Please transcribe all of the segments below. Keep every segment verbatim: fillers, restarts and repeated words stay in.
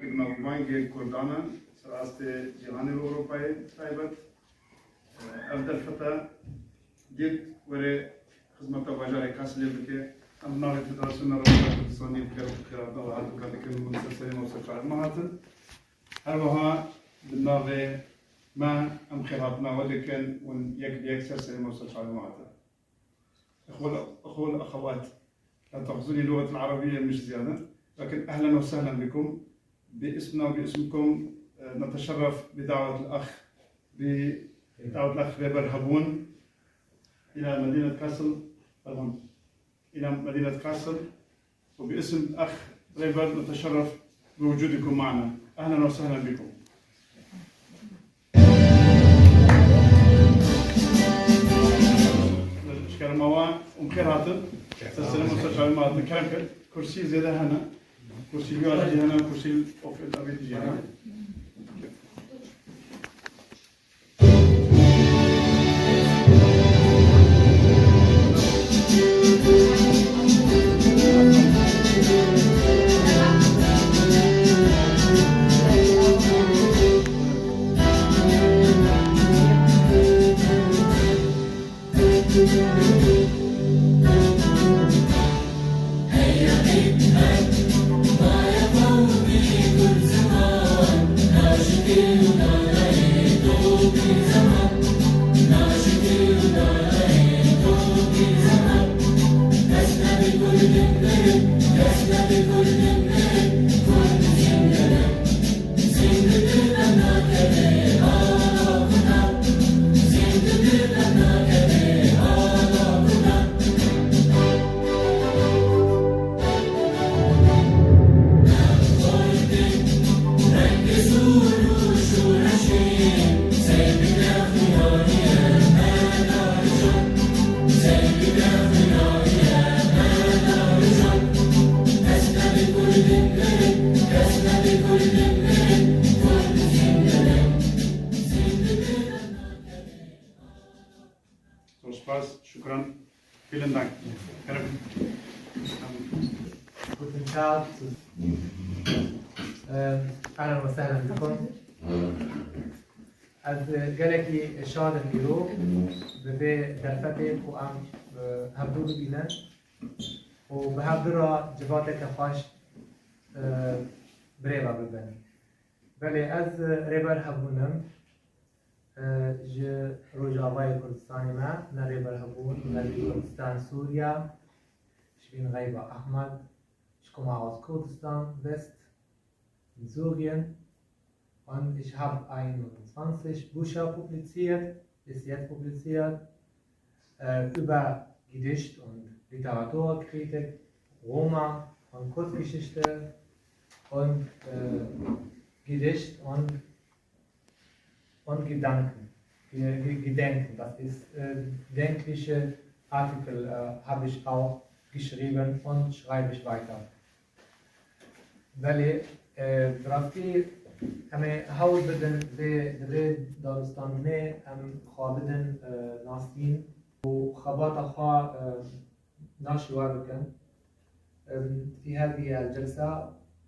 Navbangê Kurdan e, ser astê cîhanê û Ewropayê taybet. Ev derfete dît were xizmeta bajarê Kasilê bike. Em navê Federasyona Rewşa Kurdistanê bi xêr, bi xêrhatina we hatûka dikin, hûn ser serê me û ser çavê me hatin. Her wiha bi navê me em xêrhatina we dikin, hûn yek bi yek ser serê me û ser çavê me hatin. إخوة، إخوة الأخوات، لا تأخذوني لغة العربية مش زيادة، لكن أهلًا وسهلًا بكم باسمنا وباسمكم. آه، نتشرف بدعوة الأخ، بدعوة الأخ ريبر هبون إلى مدينة كاسل، pardon، إلى مدينة كاسل. وباسم الأخ ريبر نتشرف بوجودكم معنا. أهلًا وسهلًا بكم. Ji kerema we, hûn bi xêr hatin. Ser serê me û ser çavê me hatin. Kerem kir. Kursî zêde hene. Kursî wî alî jî hene, kursî ofîl avê jî hene. Zor spas, şukran. Vielen Dank. Kerem. Guten Tag. Ehm, Ehlen ve sehlen bikum. Ez, e, gelekî şad im îro bi vê derfetê ku em, e, hevdû bibînin û bi hevdû re civateke xweş, e, birêve bibin. Belê, ez, e, Rêber Hebûn im. E, ji Rojavayê Kurdistanê me, ne Rêber Hebûn, Xerbî Kurdistan, Sûriya, ji Bin Xeyba Ehmed, ji Koma Ostkurdistan, West, Inzugien, und ich habe einundzwanzig Bücher publiziert, bis jetzt publiziert, äh, über Gedicht und Literaturkritik, Roman und Kurzgeschichte und, äh, Gedicht und, und Gedanken, Ge-, Ge-, Gedenken, das ist, äh, gedenkliche Artikel, äh, habe ich auch geschrieben und schreibe ich weiter. Belê, e, bi rastî em ê hewl bidin vê, di vê danûstandinê em xwe bidin, e, nasîn û xebata xwe, e, naşî we bikin. Em, في هذه الجلسة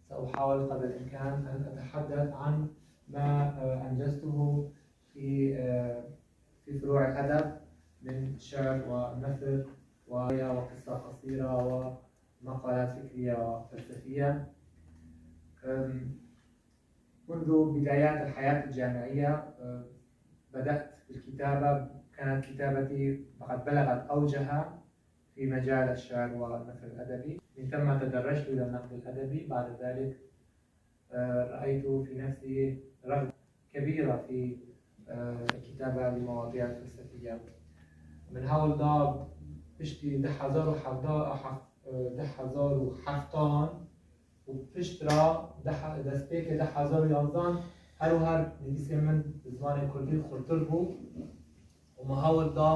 سأحاول قدر الإمكان أن أتحدث عن ما، e, أنجزته في، e، في فروع الأدب من شعر ونثر ورواية وقصة قصيرة و مقالات فكرية وفلسفية. أم، منذ بدايات الحياة الجامعية، أه، بدأت بالكتابة، كانت كتابتي قد بلغت أوجها في مجال الشعر والنثر الأدبي. من ثم تدرجت إلى النقد الأدبي. بعد ذلك، آه، رأيت في نفسي رغبة كبيرة في، آه، الكتابة لمواضيع فلسفية. Min hewl da piştî du hezar û hevdeh, hef-, e, du hezar û heftan û piştre du he-, destpêkê du hezar û yanzdan her û her nivîsên min bi zimanê kurdî xurtir bû û min hewl da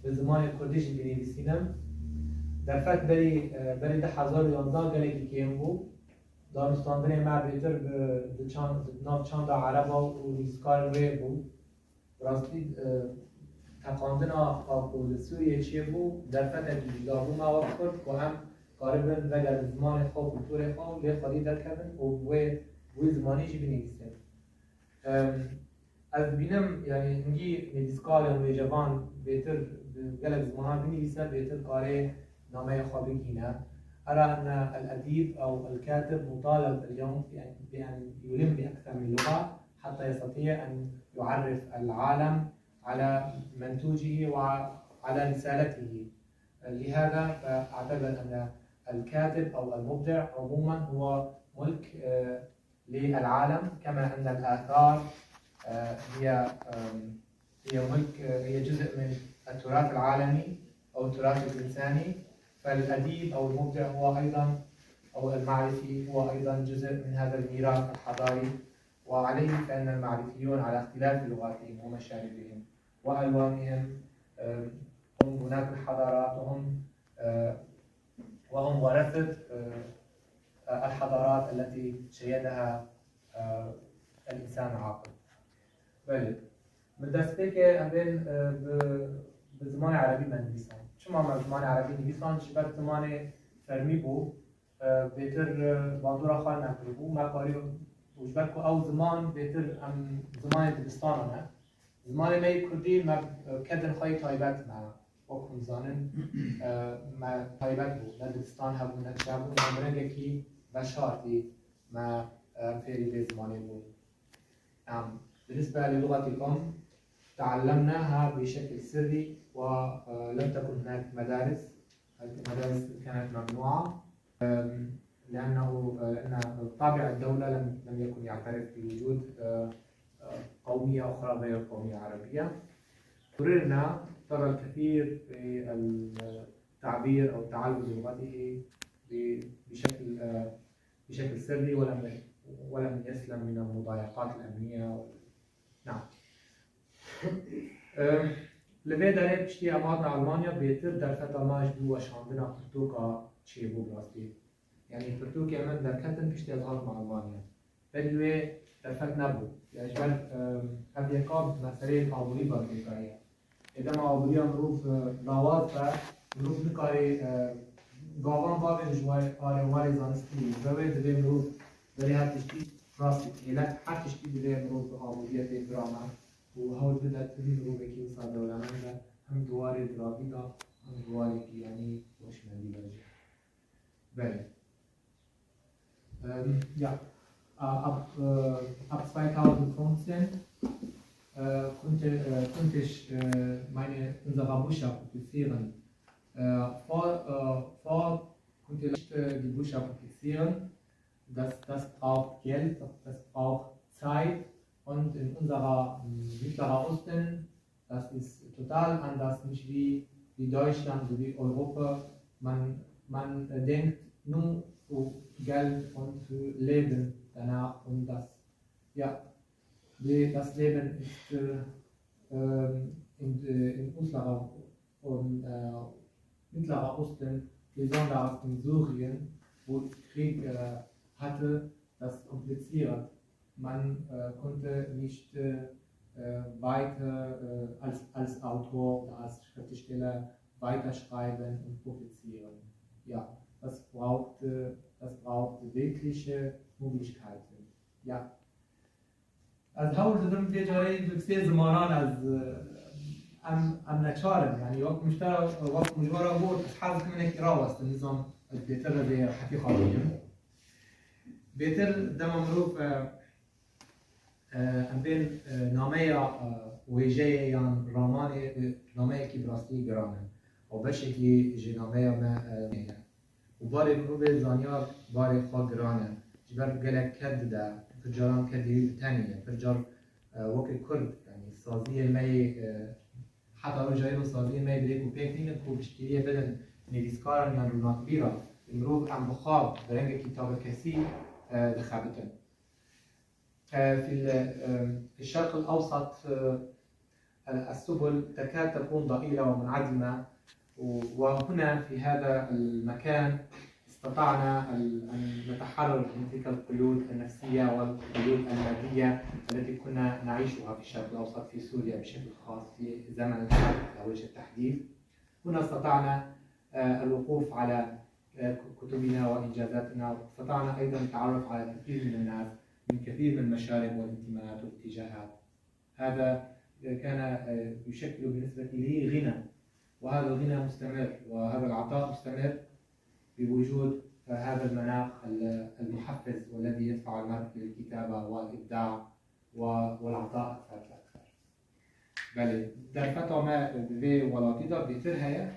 bi zimanê kurdî jî binivîsînim. Derfet berî, e, berî du hezar û yanzdan gelekî kêm bû. Danûstandinê me bêtir bi, di çand, di nav çanda ereba û nivîskarên wê bû. Bi rastî, e, teqandina a ku li Sûriyê çêbû, derfetekî cuda bû me wek Kurd, ku em karibin vegerin zimanê xwe û kulturê xwe û lê xwedî derkevin û bi wê wê zimanî jî binivîsin. Em, ez dibînim, yanî hingî nivîskar yan wêjevan bêtir bi gelek zimanan binivîse, bêtir karê nameyê xwe bigihîne. أرى أن الأديب أو الكاتب مطالب اليوم بأن، بأن يلم بأكثر من لغة حتى يستطيع أن يعرف العالم على منتوجه وعلى رسالته. لهذا فأعتقد أن الكاتب أو المبدع عموما هو ملك، آه، للعالم، كما أن الآثار، آه، هي، آم، هي ملك، آه، هي جزء من التراث العالمي أو التراث الإنساني. فالأديب أو المبدع هو أيضا، أو المعرفي هو أيضا جزء من هذا الميراث الحضاري، وعليه فإن المعرفيون على اختلاف لغاتهم ومشاربهم وألوانهم، آم، هم بناة الحضارات، وهم، آه، وهم ورثة، آه، الحضارات التي شيدها، آه، الإنسان العاقل. Belê. Min destpêkê em bên, e, bi, bi zimanê erebî me nivîsan. Çima me zimanê erebî nivîsan? Ji ber zimanê fermî bû. E, bêtir, e, bandora xwe nekiribû. Me karî, û ji ber ku ew ziman bêtir em zimanê dibistanan e. Zimanê me yê kurdî me, e, kedên xwe yê taybet me, wek hûn zanin, e, me taybet bû. Ne dibistan hebû, ne çi hebû, me bi rengekî veşartî me, e, fêrî vê zimanê bûn. Em, بالنسبة للغة الأم، تعلمناها بشكل سري و، آه، لم تكن هناك مدارس. هذه المدارس كانت ممنوعة، آم، لأنه، آه، لأن طابع الدولة لم، لم يكن يعترف بوجود، آه، آه، قومية أخرى غير القومية العربية. اضطررنا، اضطر الكثير في التعبير أو التعلم بلغته ب-، بشكل، آه، بشكل سري، ولم، ولم يسلم من المضايقات الأمنية. نعم. Em, li vê derê piştî em hatin Almanya, bêtir derfeta me ji bo weşandina pirtûka çêbû bi rastî. Yanî pirtûkê min derketin piştî ez hatim Almanya. Berî wê derfet nebû. Ya ji ber, em, ev yeka meseleyê aborî berpêka ye. Ê dema aboriya mirov, e, lawaz be, mirov nikarê, e, gavan bavêne ji warê, warê, warê zanistî. Ji ber wê divê mirov berê her tiştî rastî hêlek, her tiştî divê mirov bi aboriyê tê birame û hewl bide tu bî mirovekî wisa dewlemend be, hem di warê diravî de, hem di warê giyanî weşmendî be jî. Belê. Ähm, ja, äh, ab, äh, ab zweitausendfünfzehn, äh, konnte, äh, konnte ich, äh, meine, unsere Bücher publizieren. Äh, vor, äh, vor konnte ich nicht, äh, die Bücher publizieren. Das, das braucht Geld, das braucht Zeit. Und in unserer, mm, Mittlerer Osten, das ist total anders, nicht wie, wie Deutschland, so wie Europa. Man, man, äh, denkt nur für Geld und für Leben danach und das, ja, die, das Leben ist, äh, ähm, in, äh, im Mittlerer, und, äh, Mittlerer Osten, besonders in Syrien, wo es Krieg, äh, hatte, das kompliziert. Man, äh, konnte nicht, äh, äh, weiter, äh, als, als Autor oder als Schriftsteller weiterschreiben und publizieren. Ja, das braucht, äh, das braucht wirkliche Möglichkeiten. Ja. Ez hewl didim vê carê bi sê zimanan ez, äh, em, em neçar in. Yanî wek muştera, wek mijwara got, ez hez dikim hinekî rawestim, nizam ez bêtir re vê rehetî xwe bînim. Bêtir dema mirov, e, e, em bên, e, nameya, e, wêjeyê yan ramanê, e, nameyekî bi rastî giran e. Û beşekî ji nameya me, e, heye. Û barê mirovê zanyar barê xwe giran e. Ji ber gelek ked dide, pir caran kedê wî bi tenê ye. Pir car, e, wekî Kurd, yanî saziyê me yê, e, Heta roja îro saziyên me yê bi rêk û pêk nînin ku piştgiriyê bidin nivîskaran yan rûnakbîran. Mirov em bi xwe bi rengekî tabirkesî, e, dixebitin. E, في ال-، e, في الشرق الأوسط، e، السبل تكاد تكون ضئيلة ومنعدمة، و-، وهنا في هذا المكان استطعنا ال-، أن نتحرر من تلك القيود النفسية والقيود المادية التي كنا نعيشها في الشرق الأوسط، في سوريا بشكل خاص، في زمن الحرب على وجه التحديد. هنا استطعنا، آه، الوقوف على، آه، ك-، كتبنا وإنجازاتنا، واستطعنا أيضًا التعرف على كثير من الناس. من كثير من المشارب والانتماءات والاتجاهات. هذا كان يشكل بالنسبة لي غنى، وهذا الغنى مستمر، وهذا العطاء مستمر بوجود هذا المناخ المحفز والذي يدفع المرء للكتابة والإبداع و-، والعطاء أكثر فأكثر. Belê, derfeta me di vê welatî de bêtir heye.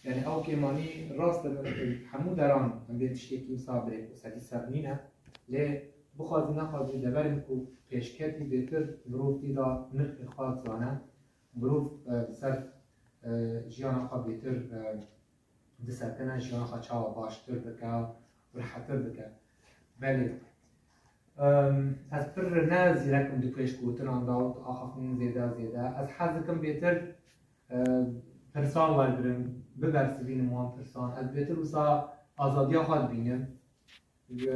Yani ew kêmanî rast e, hemû deran em vê tiştekî wisa bi rêk û sedî ser nîne. Lê bixwazî nexwazî deverên ku pêşketî bêtir mirov tî de nirxê xwe dizane. Mirov, e, li ser, e, jiyana xwe bêtir, e, disekine, jiyana xwe çawa baştir bike û rehetir bike. Belê. Em, ez pir ne zîrek im di pêşgotinan de û axaftinên zêde zêde. Ez hez dikim bêtir, e, pirsan wergirim, bibersivînim wan pirsan. Ez bêtir wisa azadiya xwe dibînim. Bi,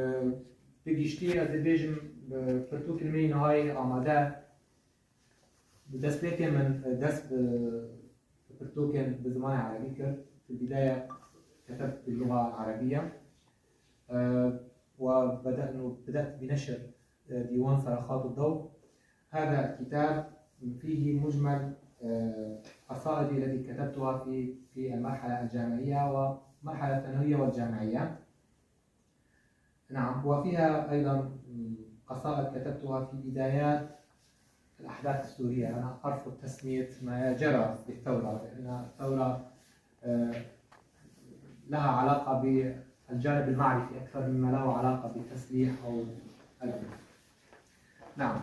bi giştî ez ê bêjim, bi pirtûkên me yê nihayê amade. Bi destpêkê min, e, dest bi, bi pirtûkên bi zimanê erebî kir. Fi l-bidaya ketebtu bil-lugha al-erebiyya. E, وبدأنا، بدأت بنشر، e, ديوان صرخات الضوء. هذا الكتاب فيه مجمل، آه، قصائدي التي كتبتها في، في المرحلة الجامعية والمرحلة الثانوية والجامعية. نعم، وفيها أيضًا قصائد كتبتها في بدايات الأحداث السورية. أنا أرفض تسمية ما جرى بالثورة، لأن الثورة، آه، لها علاقة بالجانب المعرفي أكثر مما له علاقة بالتسليح أو العنف. نعم.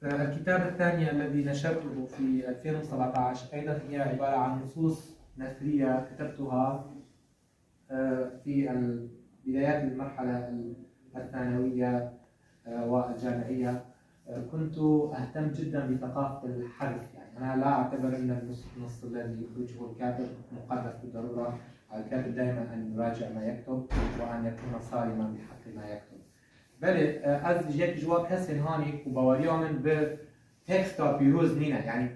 آه، الكتاب الثاني الذي نشرته في ألفين وسبعتاش أيضًا هي عبارة عن نصوص نثرية كتبتها، آه، في ال-، بدايات المرحلة ال-، الثانوية، آه، والجامعية. آه، كنت أهتم جدًا بثقافة الحذف، يعني أنا لا أعتبر أن النص، النص الذي يخرجه الكاتب مقدس بالضرورة. الكاتب دائمًا أن يراجع ما يكتب وأن يكون صارما بحق ما يكتب. Belê, e, ez yek ji wan kesên hanî ku baweriya min bi teksta pîroz nîne. Yani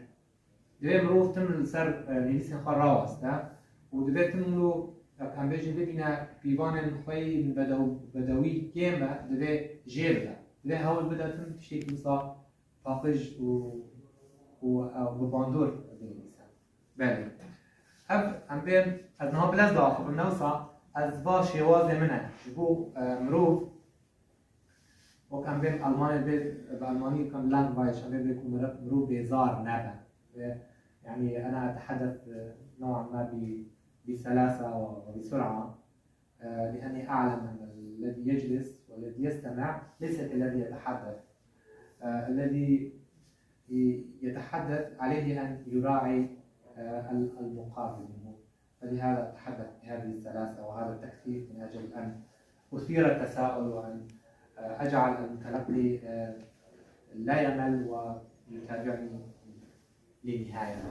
divê mirov tim li ser, e, nivîsên xwe raweste û divê tim wilo, em bêjin, bibîne pîvanên xwe yên bedew-, bedewî kêm be, divê jê bide. Divê hewl bide tim tiştekî wisa paqij û, û, e, bi bandor binivîse. Belê. Ev, em bên, ez niha bi lez diaxivim, ne wisa ez va şêwazê min e. Ji bo, e, mirov, wek em bên Almanê bê, bi Almanî dikim Langweil, em bê bê ku mirov, mirov bêzar nebe. Ve, yani, أنا أتحدث، e, نوعًا ما ب-، بسلاسة وبسرعة. آه، لأني أعلم أن الذي يجلس والذي يستمع ليس كالذي يتحدث. آه، الذي ي-، يتحدث عليه أن يراعي، آه، ال-، المقابل منه. فلهذا أتحدث بهذه السلاسة وهذا التكثيف من أجل أن أثير التساؤل وأن، آه، أجعل المتلقي، آه، لا يمل ويتابعني للنهاية.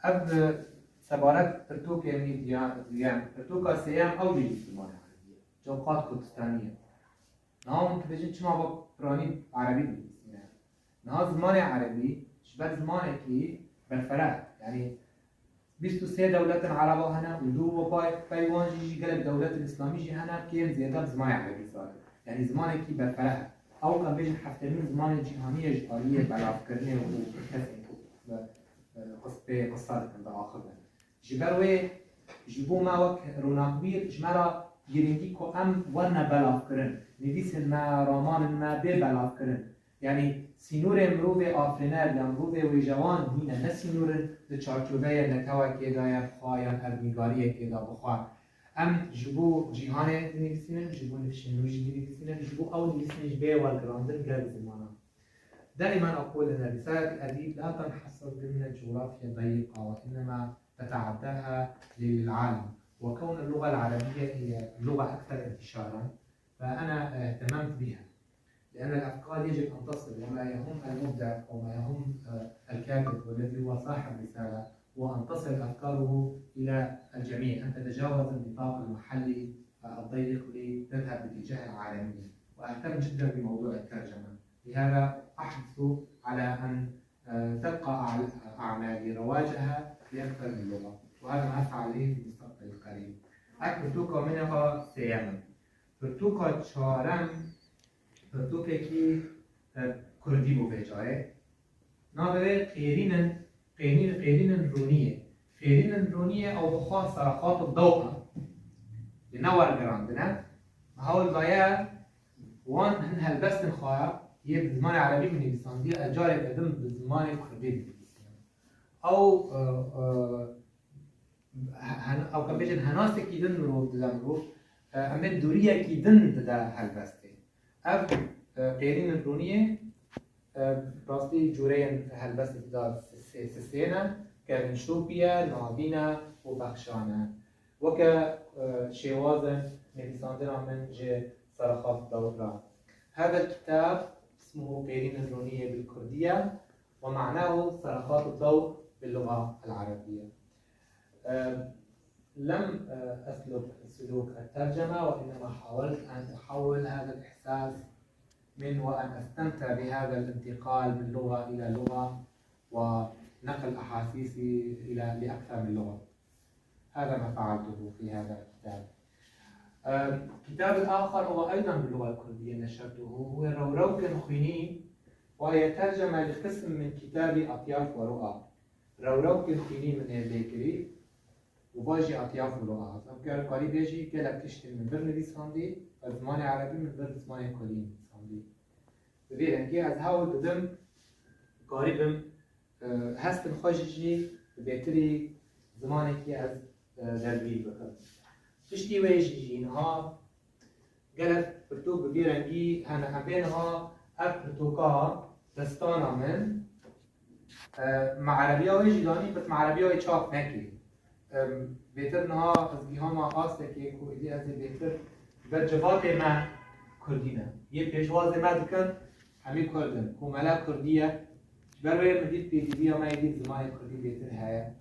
Ev, e, sebaret pirtûkê min diya-, duyem, pirtûka sêyem ew jî bi zimanê erebî ye. Cewqat Kurdistaniye. Niha hûn dibêjin çima va piranî erebî dinivîsîne? Niha zimanê erebî ji ber zimanekî berfereh e. Yani bîst û sê dewletên ereba hene û du û pay, pey wan jî, jî gelek dewletên îslamî jî hene, kêm zêde bi zimanê erebî dizanin. Yani zimanekî berfereh e. Ew, em bêjin, heftêmîn zimanê cîhanî ye ji aliyê belavkirinê û kesên ku bi, bi qis-, pê qisa dikin, diaxivin. Ji ber wê ji bo me wek ronakbîr ji me re girîngî ku em werine belavkirin. Nivîsên me, ramanên me bê belavkirin. Yani sînorê mirovê afirîner ya mirovê wêjewan nîne, ne sînor in di çarçoveyê netewekê de ya bixwe yan erdnîgariyekê de bixwe. Em ji bo cîhanê dinivîsînin, ji bo nifşên nû jî dinivîsînin, ji bo ew nivîsînin jî bê wergirandin ger bi zimanan. دائمًا أقول أن رسالة الأديب لا تنحصر ضمن جغرافيا ضيقة، وإنما تتعداها للعالم. وكون اللغة العربية هي اللغة أكثر انتشارا، فأنا اهتممت بها، لأن الأفكار يجب أن تصل، وما يهم المبدع أو ما يهم، آه، الكاتب والذي هو صاحب رسالة، هو أن تصل أفكاره إلى الجميع، أن تتجاوز النطاق المحلي، آه، الضيق لتذهب باتجاه العالمية. وأهتم جدًا بموضوع الترجمة، لهذا أحرص على أن، آه، تبقى أع-، أعمالي رواجها لأكثر من لغة، وهذا ما أسعى إليه في المستقبل القريب. Ev pirtûka min e, sêyem e. Pirtûka çarem, Pirtûkekî e, kurdî bû vê carê. Navê wê Qêrînin, Qêrîn, Qêrînin Rûniyê. Qêrînin Rûniyê ew bi xwe serexat û dewq e. Lê ne wergerandin e. Hewl daye wan hin helbestên xwe yê bi zimanê erebî binivîsandiye, ez careke din bi zimanê kurdî binivîsînim. Ew, e, e, he-, hen-, ew ka bêjin henasekî din mirov dide mirov, e, em bên dûriyekî din dide helbestê. Ev, e, Qêrînin Rûniyê, e, rastî cûreyên helbestekî da sisê-, sisê ne, kevin şopî ye, navîn e û bexşan e. Weke, e, şêwazên nivîsandina min ji serexat dewr re. هذا الكتاب اسمه قيرين الرونية بالكردية، ومعناه سرقات الضوء باللغة العربية. أم، لم، أه، أسلك سلوك الترجمة، وإنما حاولت أن أحول هذا الإحساس من وأن أستمتع بهذا الانتقال من لغة إلى لغة ونقل أحاسيسي إلى، لأكثر من لغة. هذا ما فعلته في هذا الكتاب. أم، كتاب آخر هو أيضًا باللغة الكردية نشرته، هو Rewrewkên Xwînî، وهي ترجمة لقسم من كتابي أطياف ورؤى. Rewrewkên Xwînî min ê lê kirî û va jî Atyaf û Ru'a. Em kar-, karî bêjî gelek tiştên min bir nivîsandî, bi zimanê erebî min bir bi zimanê kurdî nivîsandî. Bi vî rengî ez hewl didim karîbim, e, hestên xwe jî jî bi bêtirî zimanekî ez, e, dergîr bikim. Piştî wê jî jî niha gelek pirtûk bi vî rengî hene. Em bê niha ev pirtûka destana min, e, me erebiya wê jî danî, bes me erebiya wê çap nekirî. Em, bêtir niha ez gihama astekê ku êdî ez ê bêtir ber civatê me kurdî ne. Yê pêşwazê me dikin, hemî kurd in. Komele kurdî ye. Ji ber wê min dît pêdîviya me êdî bi zimanê kurdî bêtir heye.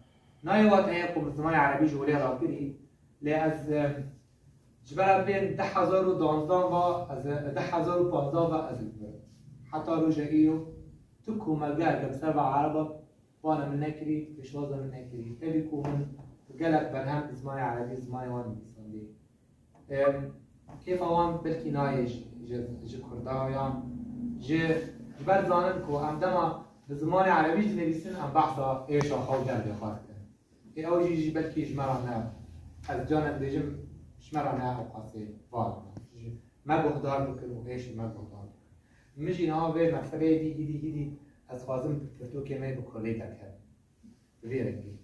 Nayê wat heye ku min zimanê erebî ji holê rakirî, lê ez, em, ji ber em bên du hezar û duwazdeh va, ez, du hezar û panzdeh va ez li vir im. Heta roja îro tu komelge li ser ve ereba wana min nekirî, pêşwaza min nekirî. Tevî ku min gelek berhem bi zimanê erebî, zimanê wan nivîsandî. Em, kêfa wan belkî nayê ji, ji, ji kurda yan ji, ji ber zanin ku em dema bi zimanê erebî jî dinivîsin, em behsa êşa xwe û derdê xwe dikin. Ê ew jî, jî belkî ji me re ne, ez canek dibêjim, ji me re ne ew qasê wan. Ji me guhdar bikin û êşî me guhdar bikin. Min jî niha vê meseleyê dî, hîdî, hîdî ez xwazim pirtûkê me bi kurdî derkevim. Bi vî rengî.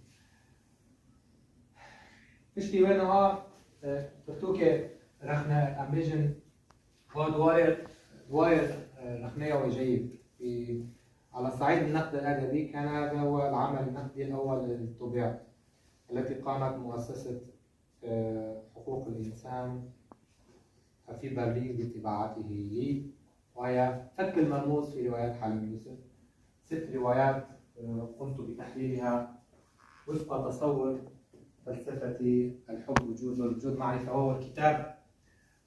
Piştî wê niha, e, pirtûkê rexne, em bêjin, wa di warê, di warê, e, rexneya wêjeyî, e, على صعيد النقد الأدبي، كان هذا هو العمل النقدي الأول للطبيعة التي قامت مؤسسة، آه، حقوق الإنسان في برلين بطباعته لي، وهي فك المرموز في روايات حليم يوسف. ست روايات، آه، قمت بتحليلها وفق تصور فلسفتي: الحب وجود والوجود معرفة، وهو الكتاب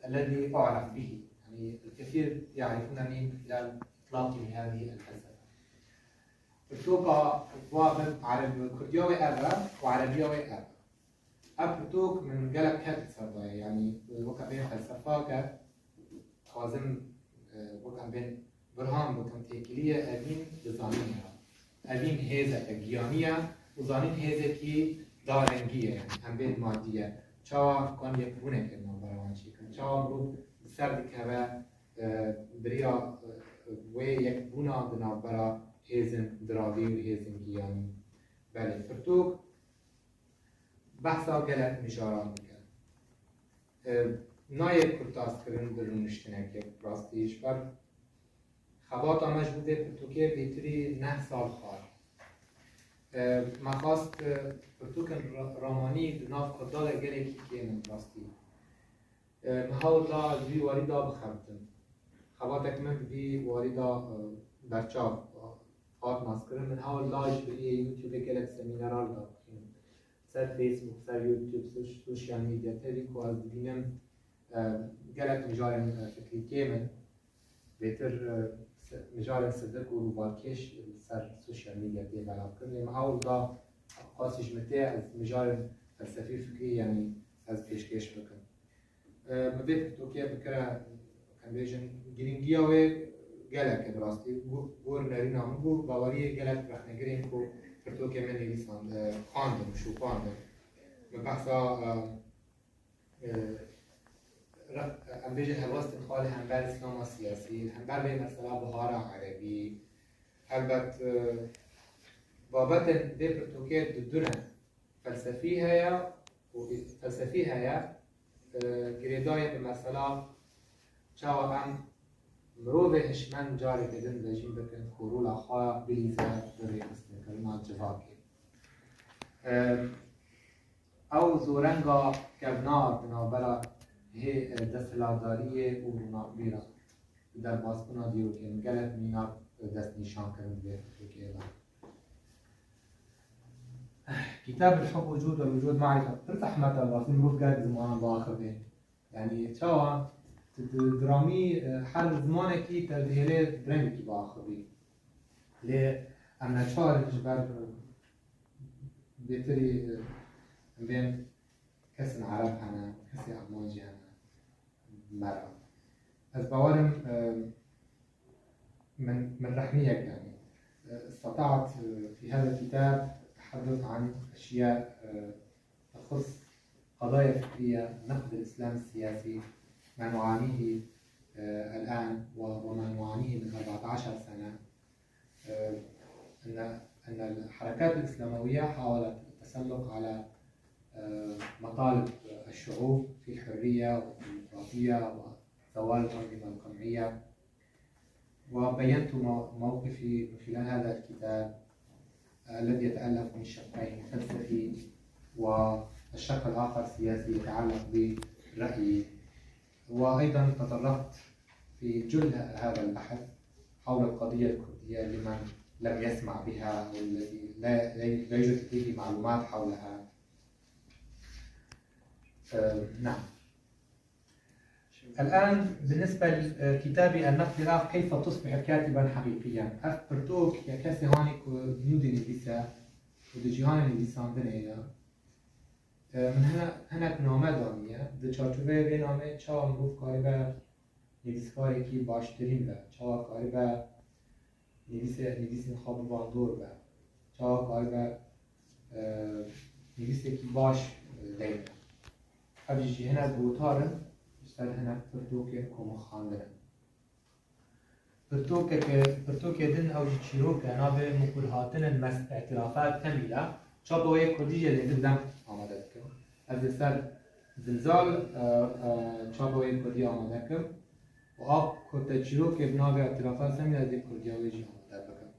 الذي أعرف به، يعني الكثير يعرفونني من خلال إطلاقي لهذه الفلسفة. Pirtûka wa bi Ereb-, Kurdiya wê ev e û Erebiya wê ev e. Ev pirtûk min gelek ket li ser daye, yanî weke bê felsefake, dixwazim, e, weke bên birham bikim, têkilî ye, evîn bi zanînê re. Evîn hêzeke giyanî ye û zanîn hêzekî darengî ye, yanî em bên madî ye. Çawa kan yekbûneke di navbera wan çêkin? Çawa mirov bi ser dikeve, e, bi riya, e, wê yekbûna di navbera hêzên diravî û hêzên giyanî? Belê, pirtûk behsa gelek mijaran dike. E, nayê kurtaskirin bi rûniştinekê, rastî ji ber xebata me ji bo vê pirtûkê bêtirî neh sal xwar. E, me xwest, e, pirtûkên ra-, ramanî di nav kurda de gelekî kêm in rastî. E, min hewl da ji vî warî da bixebitim. Xebatek min bi vî warî da, e, berçav, e, hat naskirin. Min hewl da ji biliyê YouTubeê gelek semînera li da bixînim. Ser Facebook, ser YouTube, soş-, sosyal medya. Tevî ku ez dibînim, e, gelek mijarên, e, fikrî kêm in. Bêtir, e, se-, mijarên sidik û rûbalkêş li ser sosyal medya tê belavkirin. Lê min hewl da qasî ji min tê ez mijarên felsefî fikrî, yanî ez pêşkêş bikim. E, min vê pirtûkê bikire, em bêjin, girîngiya wê gelek e bi rastî. Go-, gor nerîna min bû, baweriyê gelek rexnegirên ku pirtûkê min nivîsand, e, xwendin, şûxwandin. Min behsa, e, e, re-, em bêjin helwestên xwe li hember îslama siyasî, li hember vê mesela bihara erebî. Helbet, e, babetên vê pirtûkê di du ne. Felsefî heye û felsefî heye, e, girêdayê bi mesela çawa em mirovê hişmend careke din vejîn bikin ku rola xwe bilîze di rêxistinekirina civakê. E, ew zorenga kevnar di navbera hê, e, desthilatdariyê û rûnakbîra. Bi derbasbûna dîrokên gelek mînak destnîşan kirin di vê pirtûkê de. Kitab El-Hub Wucud ve Wucud Marife pir zehmet e, rastî mirov gelek zimanan biaxive. Yani çawa tu di dramî, e, her zimanekî te dihêlê bi rengekî biaxivî. Lê em neçar in ji ber, e, bêtirî, e, em bên kesên Ereb hene, kesê Almancî hene. مرة. Ez bawerim, e, min, min rehniyek danî. E, استطعت، e, في هذا الكتاب التحدث عن أشياء، e, تخص قضايا فكرية، نقد الإسلام السياسي، ما نعانيه، e، الآن و-، وما نعانيه من أربعتعش سنة. آه، أن، أن الحركات الإسلاموية حاولت التسلق على، آه، مطالب الشعوب في الحرية والديمقراطية وزوال الأنظمة القمعية. وبينت مو-، موقفي من خلال هذا الكتاب، آه، الذي يتألف من شقين، فلسفي، والشق الآخر سياسي يتعلق برأيي. وأيضًا تطرقت في جل هذا البحث حول القضية الكردية لمن لم يسمع بها أو الذي لا، لا، لا يوجد لديه معلومات حولها. آه، نعم. الآن بالنسبة لكتابي النقد الآخر، كيف تصبح كاتبًا حقيقيًا؟ Ev pirtûk ya kesê hanî ku nû dinivîse û di cîhanê nivîsandinê ye. E, min hene-, hinek name daniye. Di çarçoveyê vê nameyê çawa mirov karibe nivîskarekî baştirîn be, çawa karibe nivîsê-, nivîsên xwe bibandor be, çawa karibe, e, nivîsekî baş, e, deyne. Ev jî hinek gotar in, ji ser hinek pirtûkên ku min xwendine. Pirtûkeke, pirtûkê din ew jî çîrok e, navê Mukulhatinin Mes-, Îtîrafa Temîl e. Çapa wê kurdî jî lê din dem amade dikim. Ez li ser Zilzal, e, e, çapa wê kurdî amade kim û a ku te çîrokê bi navê Îtîrafa Temîl e, ez ê kurdiya wê jî amade bikim.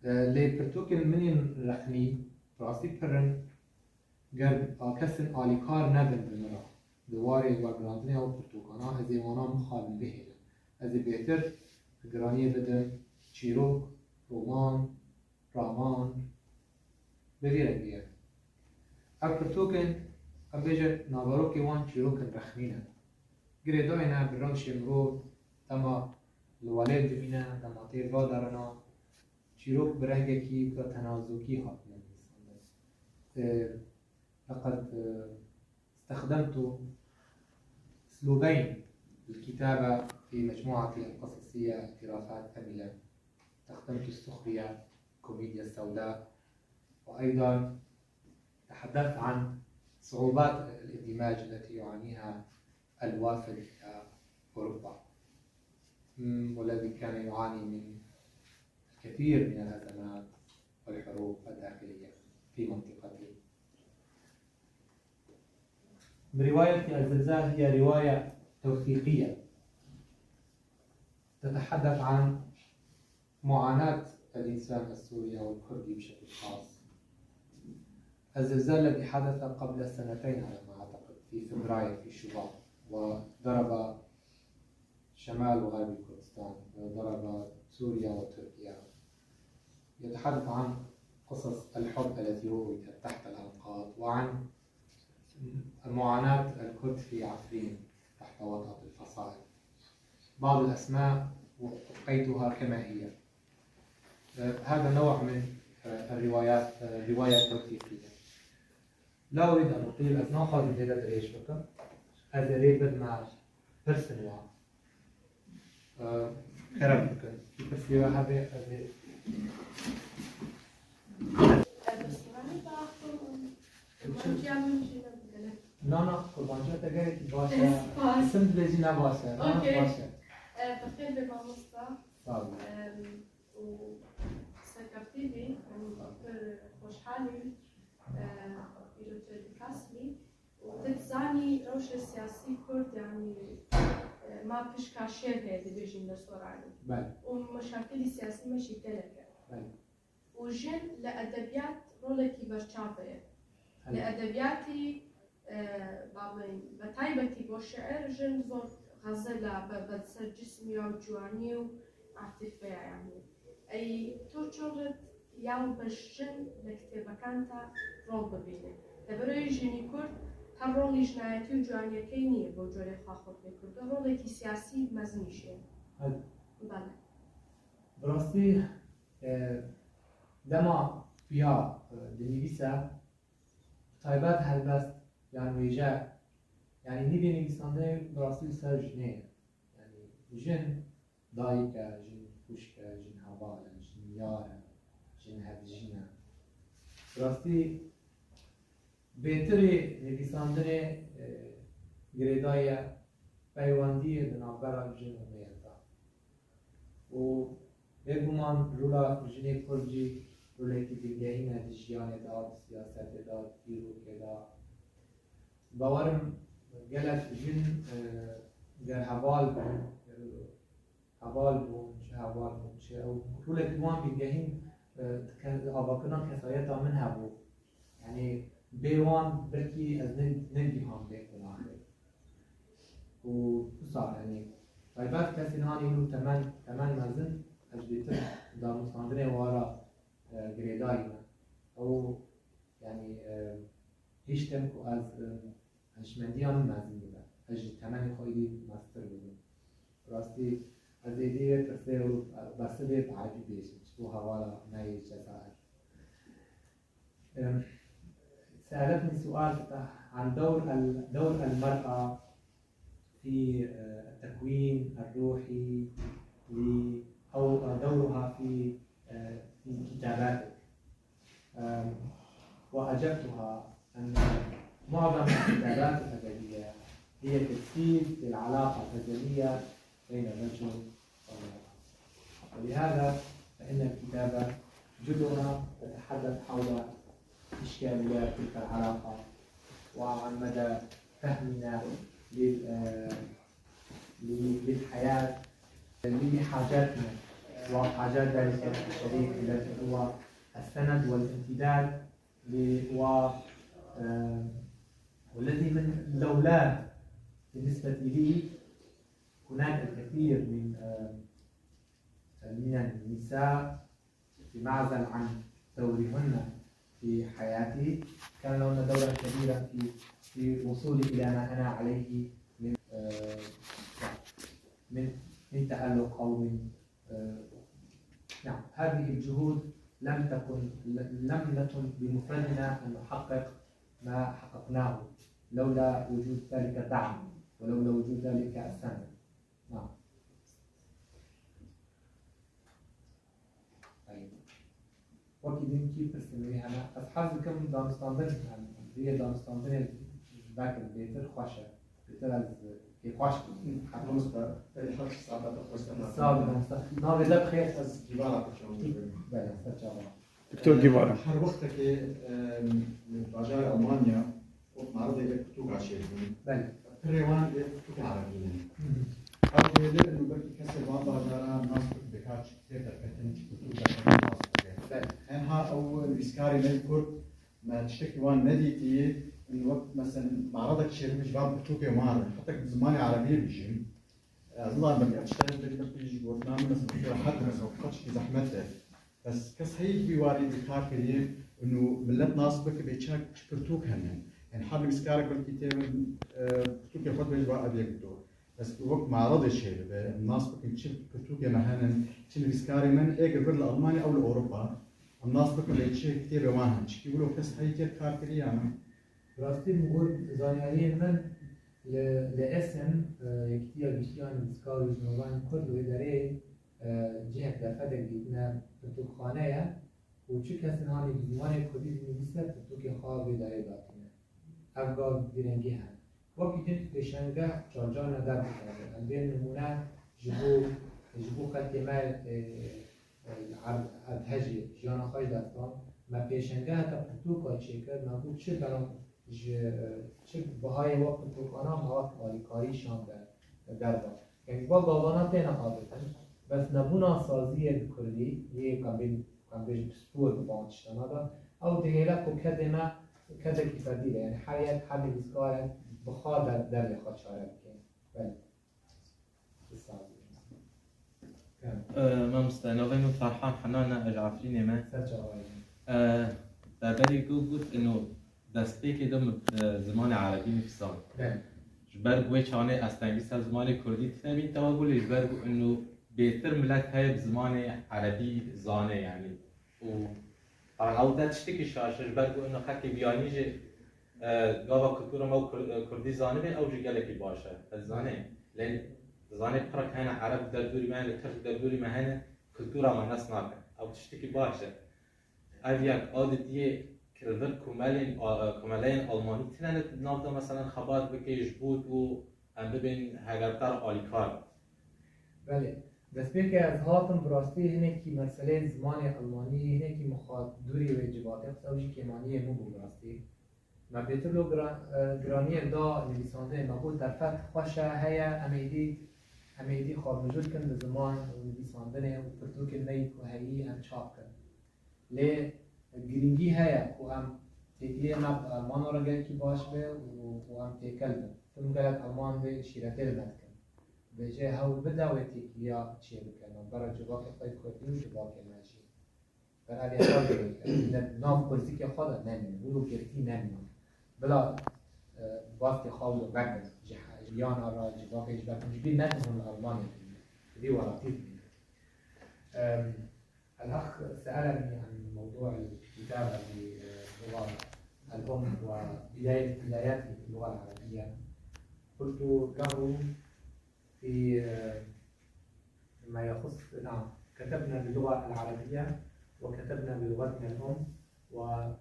E, lê pirtûkên min yên rexnî rastî pir in. Ger a kesên alîkar nebin bi min re di warê wergirandinê ew pirtûkana, ez ê wana mixabin bihêlim. Ez ê bêhtir giraniyê bidim çîrok, roman, raman, bi vî rengî ye. Ev pirtûkên, em bêjin, naverokê wan çîrokên rexnî ne. Girêdayê ne bi rewşê mirov, dema li welêt dimîne, dema tê vegerîne, çîrok bi rengekî weke tenazokî hatine nivîsandin. Ê, لقد، ê، استخدمت أسلوبين للكتابة في مجموعتي القصصية اعترافات أميلة. استخدمت السخرية، الكوميديا السوداء، وأيضًا تحدثت عن صعوبات الاندماج التي يعانيها الوافد إلى أوروبا، م، والذي كان يعاني من الكثير من الأزمات والحروب الداخلية في منطقته. روايتي الزلزال هي رواية توثيقية تتحدث عن معاناة الإنسان السوري أو الكردي بشكل خاص. الزلزال الذي حدث قبل سنتين على ما أعتقد، في فبراير، في شباط، وضرب شمال وغرب كردستان، وضرب سوريا وتركيا. يتحدث عن قصص الحب التي رويتت تحت الأنقاض، وعن معاناة الكرد في عفرين تحت وطأة الفصائل. بعض الأسماء أبقيتها كما هي. آه، هذا نوع من، آه، الروايات، آه، الرواية التوثيقية. لا أريد أن أطيل، ez naxwazim zêde dirêj bikim. Ez ê rê bidime pirsên wan. Kerem bikin. Pirsî we hebe, ez ê. Kurmanciya min jî nebû. Na, na, kurmanciya te gelekî baş e. Spas. Isim dibêjî ne baş e. Na, Okey. Baş e. Bi xêr be mamosta. Sağ ol. Em, û serkeftî bî. Em pir xweşhal in. Em, îro tu dikasî. Û tu dizanî rewşa siyasî Kurd, yanî, em, ma pişka şêr heye dibêjin li Soranî. Belê. Û meşakilî siyasî me jî gelek e. Belê. Û jin li edebiyat rolekî berçav heye. Li Belê. edebiyatî, e, babin, bi taybetî bo şiir jin zor xezela be, be ser cismiya û ciwanî û atîfeya, yanî. Ey, tu çi rit ya bi jin li kitêbekan te rol bibîne? Deverê jinî Kurd her rolî jinayetî û ciwaniyekey nîye bo corê xwe xurt bê Kurd. Rolekî siyasî mezin jî ye. Hadi. Belê. Bi rastî, e, dema xuya, e, dinivîse, bi taybet helbest yan wêje, yanî nîvê nivîsandinê bi rastî li ser jinê ye. Yanî jin dayik e, jin xwişk e, jin heval e, jin yar e, jin hevjîn e. Bi rastî bêtirî nivîsandinê, e, girêdayî ye, peywendiyê di navbera jin û mêr de. Û bêguman rola jinê Kurd jî rolekî bingehîn e di jiyanê de, di siyasetê de, di dîrokê de. Bawerim gelek jin, e, ger heval bûn, heval bûn, çi heval bûn, çi ew rolekî wan bingehîn, e, di ke-, avakirina kesayeta min hebû. Yanî bê wan belkî ez ne, negiham vê qonaxê. Û wisa, yanî taybet kesên anî wilo temen, temen mezin, ez bêtir danûstandinê wara, e, girêdayî me. Ew, yanî, e, hiştin ku ez, e, hişmendiya min mezin bibe. Ez ji temenê xwe êdî meztir bibim. Rastî, ez êdî vê pirsê û bersivê bi erebî bêjim, ji bo hevala me yê Cezayir. أم، سألتني سؤال عن دور ال-، دور المرأة في، آه، التكوين الروحي ل-، أو دورها في، آه، في كتاباتك. أم، وأجبتها أن معظم الكتابات الأدبية هي تجسيد للعلاقة الأزلية بين الرجل والمرأة. ولهذا فإن الكتابة جذرها تتحدث حول إشكاليات تلك العلاقة وعن مدى فهمنا لل-، آه، ل-، للحياة، لحاجاتنا وحاجات ذلك الشريك الذي هو السند والامتداد ل-، و، آه، والذي من لولاه بالنسبة لي هناك الكثير من، آه، من النساء في معزل عن دورهن في حياتي، كان لهن دورا كبيرا في، في وصولي إلى ما أنا عليه من، آه، من، من تألق أو من، آه، نعم، هذه الجهود لم تكن، لم نكن بمفردنا أن نحقق ما حققناه لولا وجود ذلك الدعم ولولا وجود ذلك السند. نعم. Wekî din kî pirsên wî hene? Ez hez dikim danûstandin, em, vê danûstandinê ji vekin bêtir xweş e. Bêtir ez pê xweş bûm. Mamosta, te heft saeta te xweş te. Sağ ol mamosta. Navê te bi xêr? Ez Gîvara Koçan bûm. Belê, ser çava. Doktor Gîvara. Her wextekê, em, li bajarê Almanya, Wek maredê vê pirtûka çêdibin. Belê. Pirê wan ê pirtûkê erebî ne. Hı hı. Ew dihêle û belkî kesê van bajara nas bike, bê ka çi kitêb derketin, çi pirtûk derketin nas bike. Belê. Tenha ew nivîskarê me yê Kurd, me tiştekî wan nedîtî, û wek, mesela, maredek çêdibin ji van pirtûkê wan re. Heta ku bi zimanê erebî bibêjin. Ez nizanim belkî ev tişt e, belkî ji gotina min, mesela, rehet, mesela, qeçkî zehmet e. Bes kes heye ku wî warî dî kar kiriye, û millet nas bike bê çi, çi pirtûk hene. Yanî her nivîskarek belkî tê, e, pirtûkê xwe dibêje, va ev yek du. Bes wek maredê çêdibe, em nas bikin çi pirtûkê me hene, çi nivîskarê me, ê gir vir li Almanya ew li Ewropa. Em nas bikin bê çi kitêbê wan hene. Çikî wilo kes heye tê kar kiriye ya ne? Rastî min got, zanyariyên min Li, li Essen, e, Yekîtiya Giştî ya Nivîskar û Jinavayên Kurd li wê derê, e, cihek derfetek dîtine pirtûkxane ye û çi kesên hanî bi zimanê kurdî dinivîse pirtûkê xwe vê derê datîne. Ev gav vî rengî hene. Wekî din pêşengeh carcarna derdikeve. Em bê nimûne ji bo, ji bo xelkê me, e, e, erd-, erdhejê jiyana xwe ji dest dan. Me pêşengeheke pirtûka çêkir, me got çi bela ji, e, çi bihayê we pirtûkana me hat alîkarî şande derve. Yanî va gavana têne avêtin. Bes nebûna saziyê bi kurdî, yê em bê, em bêjin pispor bi van tiştana de, ew dihêle ku kedê me kedekî fedî be. Yanî her yek, her nivîskar e bi xwe der-, derdê xwe çare bike. Belê. Bi saziyê. Ee, mamoste, navê min Ferhan Henan e, ez ji Efrînê me. Ser çavayê. Ee, berberî ku got, ino destpêkê de min, e, zimanê erebî nivîsand. Belê. Ji ber ku wê çanê ez tengî ser zimanê kurdî tine bîn, tewa ku lê ji ber ku ino bêtir milet heye bi zimanê erebî zane, yanî. Û, taban, ew de tiştekî şaş e, ji ber ku ino xelkê biyanî jî, e, gava kultura me û kur-, e, kurdî zanibê, ew jî gelekî baş e. Ez zanê, lê zanê pirek hene, ereb derdorî me hene, tirk derdorî me hene, kultura me nas nake. Ew tiştekî baş e. Ev yek, a didiyê, li vir komelên, a, komeleyên Almanî tine li nav de, meselen, xebat bike ji bo ku em bibên hegertar alîkar. Belê. Destpêkê ez hatim, bi rastî hinekî meseleyê zimanê Almanî, hinekî min xwe dûrî wê civakê xist, ew jî kêmaniyê min bû bi rastî. Me bêtir lo gira-, e, giraniyê da nivîsandinê, me got derfet xweş e, heye, em êdî, em êdî xwe mijûl kin bi ziman û nivîsandinê û pirtûkên me yî ku heyî em çap kin. Lê girîngî heye ku em têkiliyê me bi Almana re gelekî baş be û, û em têkel bin. Tim gelek Alman vê şîretê li me dikin. Dibêje hewl bide wê têkiliya çêbike. Navbera civakê xwe yê kurdî û civakê me jî. Ber ev yasa gerek e. Li nav qurzikê xwe de nemîne. Wilo girtî nemîne. Bila, e, bastê xwe wilo vekin. Ji he-, ji jiyana re, civakê ji ber ji bîr nekin hûn li Almanyê dimînin. Di vî welatî dimînin. Em, الأخ سألني عن موضوع الكتابة باللغة الأم وبداية، بداياتي في اللغة العربية. قلت له في، آه، ما يخص، نعم، كتبنا باللغة العربية وكتبنا بلغتنا الأم، و-،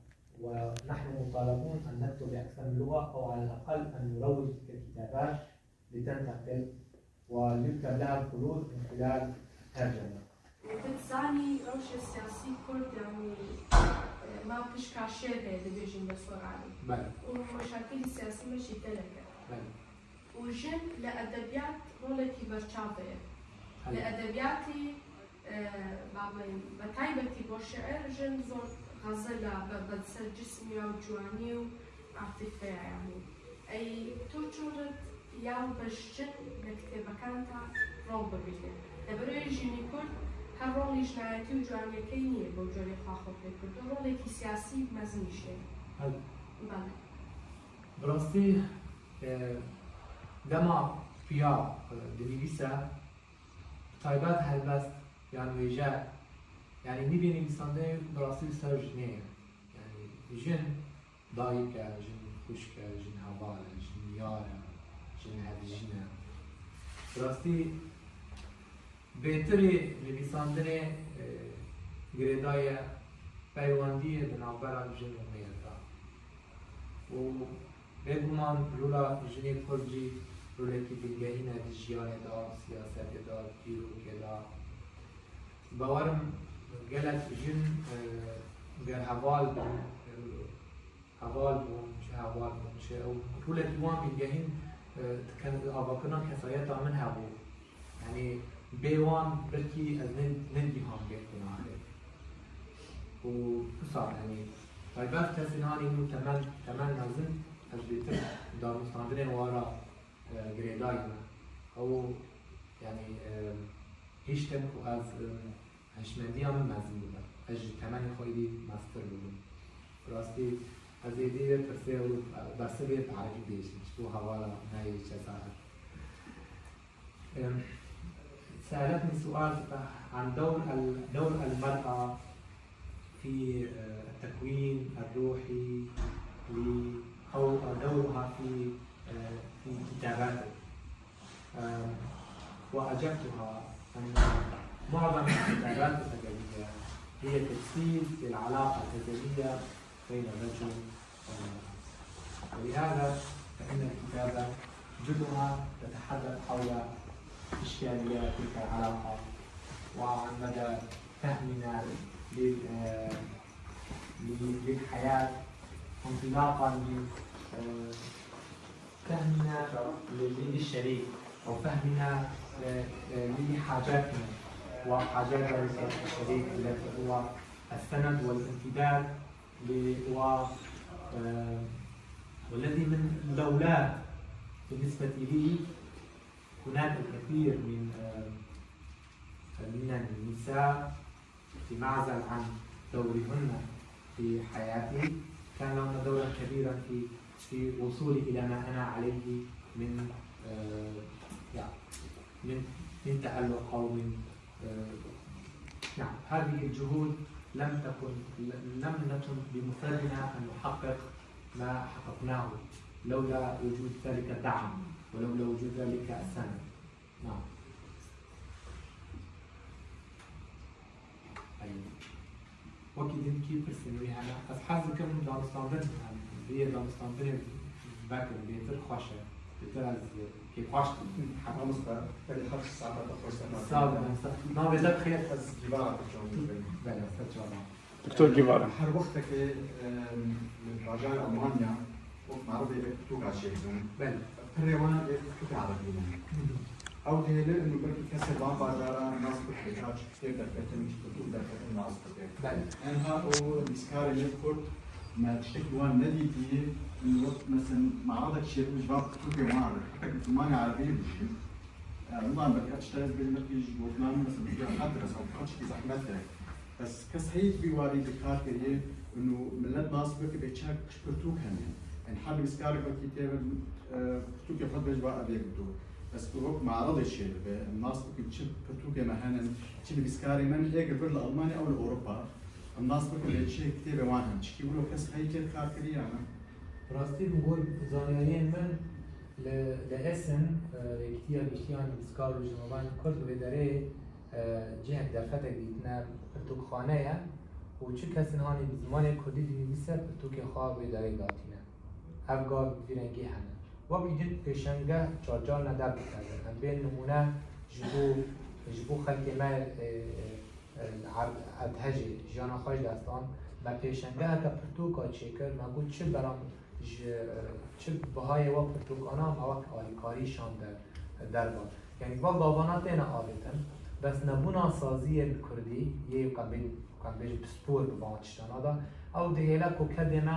ونحن مطالبون أن نكتب بأكثر من لغة، أو على الأقل أن نروج للكتابات لتنتقل ويكتب لها الخلود من خلال الترجمة. Dizanî rewşa siyasî Kurd, yanî, e, ma pişka şêr heye, dibêjin bi sorarî. Belê. Û meşakilî siyasî me jî gelek e. Belê. Û jin li edebiyat rolekî berçav heye. Belê. Li edebiyatî, e, babê, bi taybetî bo şiir jin zor xezela be, be ser cismiya û ciwanî û atîfe ye, yanî. Ey, tu çawa ya bi jin li kitêbekanta rol bibîne? Li birayê jinî Kurd her rolî jinayetî û ciwaniyekey nîye bo carê xwe xwe pê Kurd. Rolekî siyasî mezin jî heye. Hel. Belê. Bi rastî, e, dema xuya, e, dinivîse, bi taybet helbest yan wêje, yanî nîvê nivîsandinê bi rastî li ser jinê ye. Yanî jin dayik e, jin xwişk e, jin heval e, jin yar e, jin hevjîn e. Bi rastî bêtirî nivîsandinê, e, girêdayî ye, peywendiyê di navbera jin û mêr de. Û bêguman rola jinê Kurd jî rolekî bingehîn e di jiyanê de, siyasetê de, dîrokê de. Bawerim gelek jin, e, ger heval bûn, e, heval bûn, çi heval bûn, çi ew rolekî wan bingehîn, e, di ke-, avakirina kesayeta min hebû. Yanî bê wan belkî ez ne, negiham vê qonaxê. Û wisa, yanî taybet kesên hanî nû temen, temen mezin, ez bêtir danûstandinên wan re, e, girêdayî me. Ew, yanî, e, hiştin ku ez, e, hişmendiya min mezin bibe. Ez ji temenê xwe êdî meztir bibim. Bi rastî ez êdî vê pirsê û bersivê bi erebî bêjim, ji bo hevala me yê cezair. Em, سألتني سؤال عن دور ال-، دور المرأة في، آه، التكوين الروحي ل-، أو دورها في، آه، في كتاباته. آم، وأجبتها أن معظم الكتابات الأدبية هي تجسيد للعلاقة الأزلية بين الرجل والمرأة، ولهذا فإن الكتابة جلها تتحدث حول إشكاليات تلك العلاقة وعن مدى فهمنا لل-، آه، لل-، للحياة انطلاقا من، آه، فهمنا لل-، للشريك أو فهمنا، آه، آه، لحاجاتنا وحاجات ذلك الشريك التي هو السند والامتداد ل-، و-، آه، والذي من لولاه بالنسبة لي هناك الكثير من، آه، من النساء في معزل عن دورهن في حياتي، كان لهن دورا كبيرا في، في وصولي إلى ما أنا عليه من، آه، يعني، من، من تألق أو من، آه، نعم، هذه الجهود لم تكن، لم نكن بمفردنا أن نحقق ما حققناه لولا وجود ذلك الدعم ولولا وجود ذلك السند. نعم. Wekî din kî pirsên wî hene. Ez hez dikim danûstandin, em, vê danûstandinê vekin, bêtir xweş e. Bêtir ez kêfxweş dikim. Mamoste, belê her saeta te xweş, saet. Sağ ol, mamoste. Navê te bi xêr? Ez Gîvara Tirkcan dibim. Belê, ser çavan. Doktor Gîvara. Her wextekê, em, li bajarê Almanya wek meredê vê pirtûka çêdikin. Belê. Pirê wan ê pirtûka erebî ne. Hı hı. Ew dihêle û belkî kesê van bajara nas bike, ka çi kitêb derketin, çi pirtûk derketin nas bike. Belê. Enha û nivîskarê me kurd, me tiştekî wan nedîtiye, û wek mesela meredek çêbû ji van pirtûkê wan re, hitek bi zimanê erebî bû jî. E, Wan belkî ev tişta ez bêjim, belkî ji gotina min mesela bi xetir e, ew çikî zehmet e. Bes kes heyî bi warî di kar kiriye, û millet nas bike bê çi pirtûk hene. Em her nivîskarek wekî tê ve, e, pirtûkê xwe dibêje, va ev yek du. Bes ku wek meredê çêdibe, em nas bikin çi pirtûkê me hene, çi nivîskarê me hene, ê li vir li Almanya ew li Ewropa. Em nas bikin bê çi kitêbê wan hene. Çikî wilo kes heyî tê kar kiriye ya ne? Bi rastî min got, zaniyariyên min li, li Essen, e, Yekîtiya Giştî ya Nivîskar û Rojnamevanên Kurd li vê derê, e, cihek derfetek dîtine, pirtûkxane ye û çi kesên hanî bi zimanê kurdî dinivîse, pirtûkê xwe wê derê datîne. Ev gav bi vî rengî hene. Wekî din pêşengeh car car ne derdikeve. Em bên nimûne ji bo, ji bo xelkê me, e, e, e, erd-, erdhejê jiyana xwe ji dest dan. Me pêşengeheke pirtûka çêkir, me got çi beram ji, e, çi bihayê we pirtûkana me wek alîkarî şande derva. Yanî va gavana têne avêtin, bes nebûna saziyê li kurdî yê qebîl, qebêj pispor bi van tiştana de, ew dihêle ku kedê me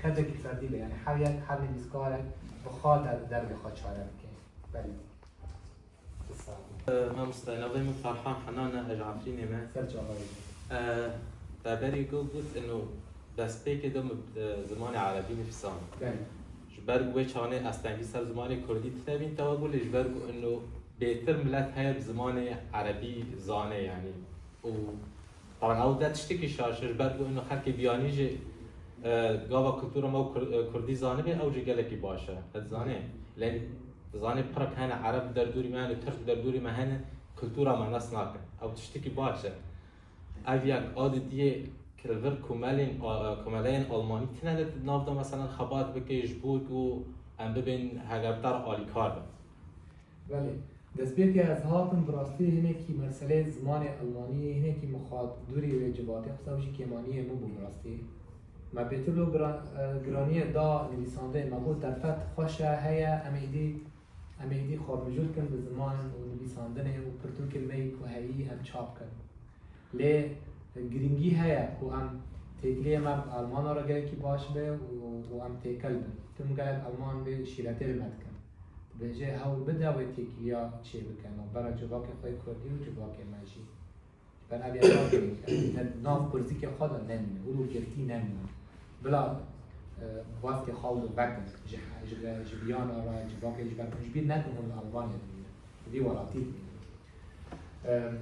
kedekî ferdî be, yanî her yek, her nivîskarek bi xwe der-, dervê xwe çare bike. Belê. Mamoste, navê min Ferhan Henan e, ez ji Efrînê me. Ser çavayê. E, Te berî got, got, ino destpêkê de min, e, zimanê erebî nivîsand. Belê. Ji ber ku wê çanê astengî ser zimanê kurdî tine bîn, tewa got lê ji ber ku ino bêtir milet heye bi zimanê erebî zane, yanî. Û Taban ew de tiştekî şaş e, ji ber ku ino xelkê biyanî jî, e, gava kultura me û kur-, e, kurdî zanibê, ew jî gelekî baş e. Ez zanê. Lê zanê pirek hene, ereb derdorî me hene, tirk derdorî me hene, kultura me nas nakin. Ew tiştekî baş e. Ev yek a didiyê ki li vir komelên, a, e, komeleyên Almanî tine li nav de, meselen, xebat bike ji bo ku em bibên heverdar, alîkar bin. Belê. Destpêkê ez hatim, bi rastî hinekî meseleyê zimanê Almanî, hinekî min xwar dûrî wê civatê, qisa jî kêmaniyê min bû bi rastî. Me pêtir lo gira-, e, giraniyê da nivîsandinê, me got derfet xweş e, heye, em êdî, em êdî xwe mijûl kin bi ziman û nivîsandinê û pirtûkên me yî ku heyî em çap kin. Lê girîngî heye ku em têkiliyê me bi Almana re gelekî baş be û, û em têkel bin. Tim gelek Alman vê şîretê li me dikin. Dibêje hewl bide wê têkiliya çêbike navbera civakê xwe yê kurdî û civakê me jî. Ji ber ev yek ne nav kurzikê xwe de nemîne, wilo girtî nemîne. Bila, e, baskê xwe wilo vekin, ji, ji, ji biyana re, civakê ji ber xwe ji bîr nekin hûn li Almanya dimînin, li vî welatî dimînin. Em,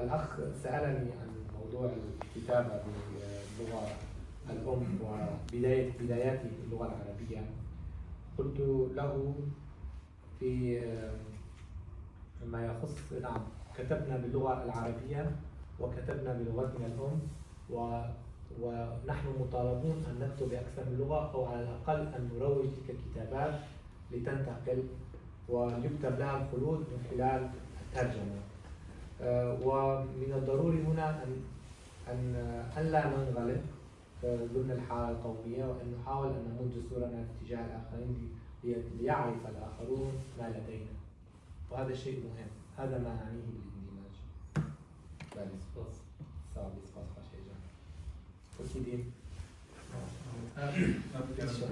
الأخ سألني عن موضوع الكتابة باللغة الأم وبداية، بداياتي في اللغة العربية. قلت له، في آه، ما يخص، نعم، كتبنا باللغة العربية وكتبنا بلغتنا الأم و ونحن مطالبون أن نكتب بأكثر من لغة أو على الأقل أن نروج تلك الكتابات لتنتقل ويكتب لها الخلود من خلال الترجمة. آه، ومن الضروري هنا أن أن ألا ننغلق ضمن الحالة القومية، وأن نحاول أن نمد زورنا في اتجاه الآخرين لي- ليعرف الآخرون ما لدينا. وهذا شيء مهم. هذا ما أعنيه بالاندماج. Belê, spas. Sağ ol, spas, xweş hêja. Wekî dîn. Bitte schön.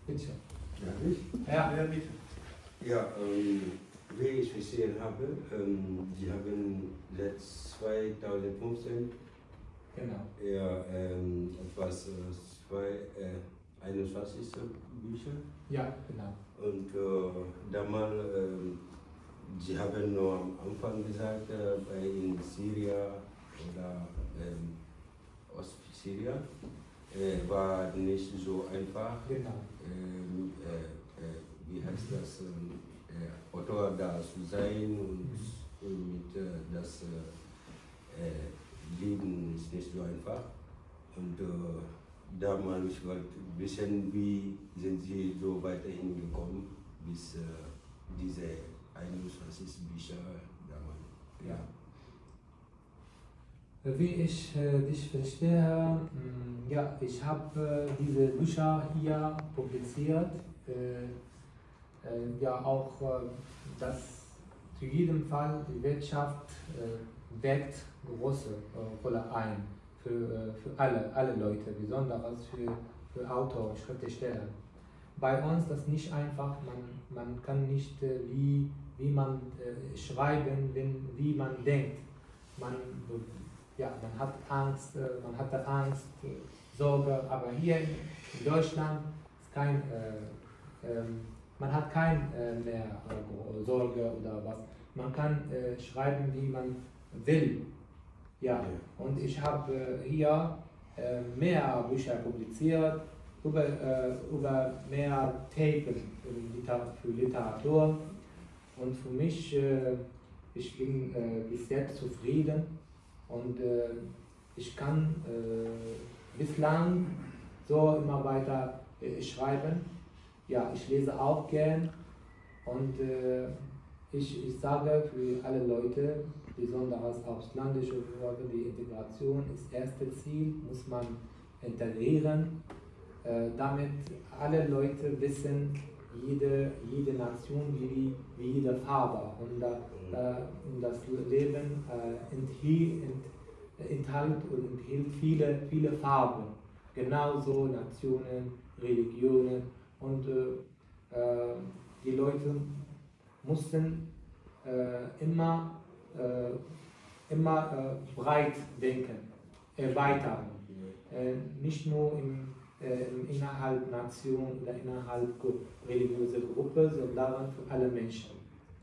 Bitte schön. Ja, ich? Ja. Ja, bitte. Ja, ähm, wie ich verstehen habe, ähm, Sie haben seit zweitausendfünfzehn Genau. Ja, ähm, etwas, äh, zwei, äh, einundzwanzig Bücher. Ja, genau. Und äh, damals, ähm, Sie haben nur am Anfang gesagt, äh, bei- in Syrien oder ähm, Ostsyrien äh, war nicht so einfach. Genau. Ähm, äh, äh, wie heißt das? Ähm, äh, Autor da zu sein und, und mit äh, das äh, äh, Leben ist nicht so einfach. Und äh, damals wollte ich wissen, wie sind Sie so weiterhin gekommen bis äh, diese einundzwanzig Bücher damals. Ja. Wie ich äh, dich verstehe, mm, ja, ich habe diese Bücher hier publiziert. Äh, äh, ja, auch äh, das, zu jedem Fall, die Wirtschaft äh, wirkt große äh, Rolle ein für, äh, für alle, alle Leute, besonders für, für Autor und Schriftsteller. Bei uns das nicht einfach, man, man kann nicht äh, wie, wie man äh, schreiben, wenn, wie man denkt. Man, ja, man hat Angst, äh, man hatte Angst, äh, Sorge, aber hier in Deutschland ist kein, äh, ähm, man hat kein äh, mehr äh, Sorge oder was. Man kann äh, schreiben, wie man will. Ja, und ich habe hier äh, mehr Bücher publiziert über, äh, über mehr Themen in Liter für Literatur. Und für mich, äh, ich bin äh, bis jetzt zufrieden und äh, ich kann äh, bislang so immer weiter äh, schreiben. Ja, ich lese auch gern und äh, ich, ich sage für alle Leute, besonders ausländische Bürger, die Integration ist erste Ziel, muss man integrieren, äh, damit alle Leute wissen, jede, jede Nation wie, wie jede Farbe. Und, äh, und das Leben äh, enthält, enthält und enthält viele, viele Farben. Genauso Nationen, Religionen und äh, äh, die Leute mussten äh, immer, äh, immer äh, breit denken, erweitern. Äh, nicht nur im, äh, im innerhalb Nation oder innerhalb religiöser Gruppe, sondern für alle Menschen.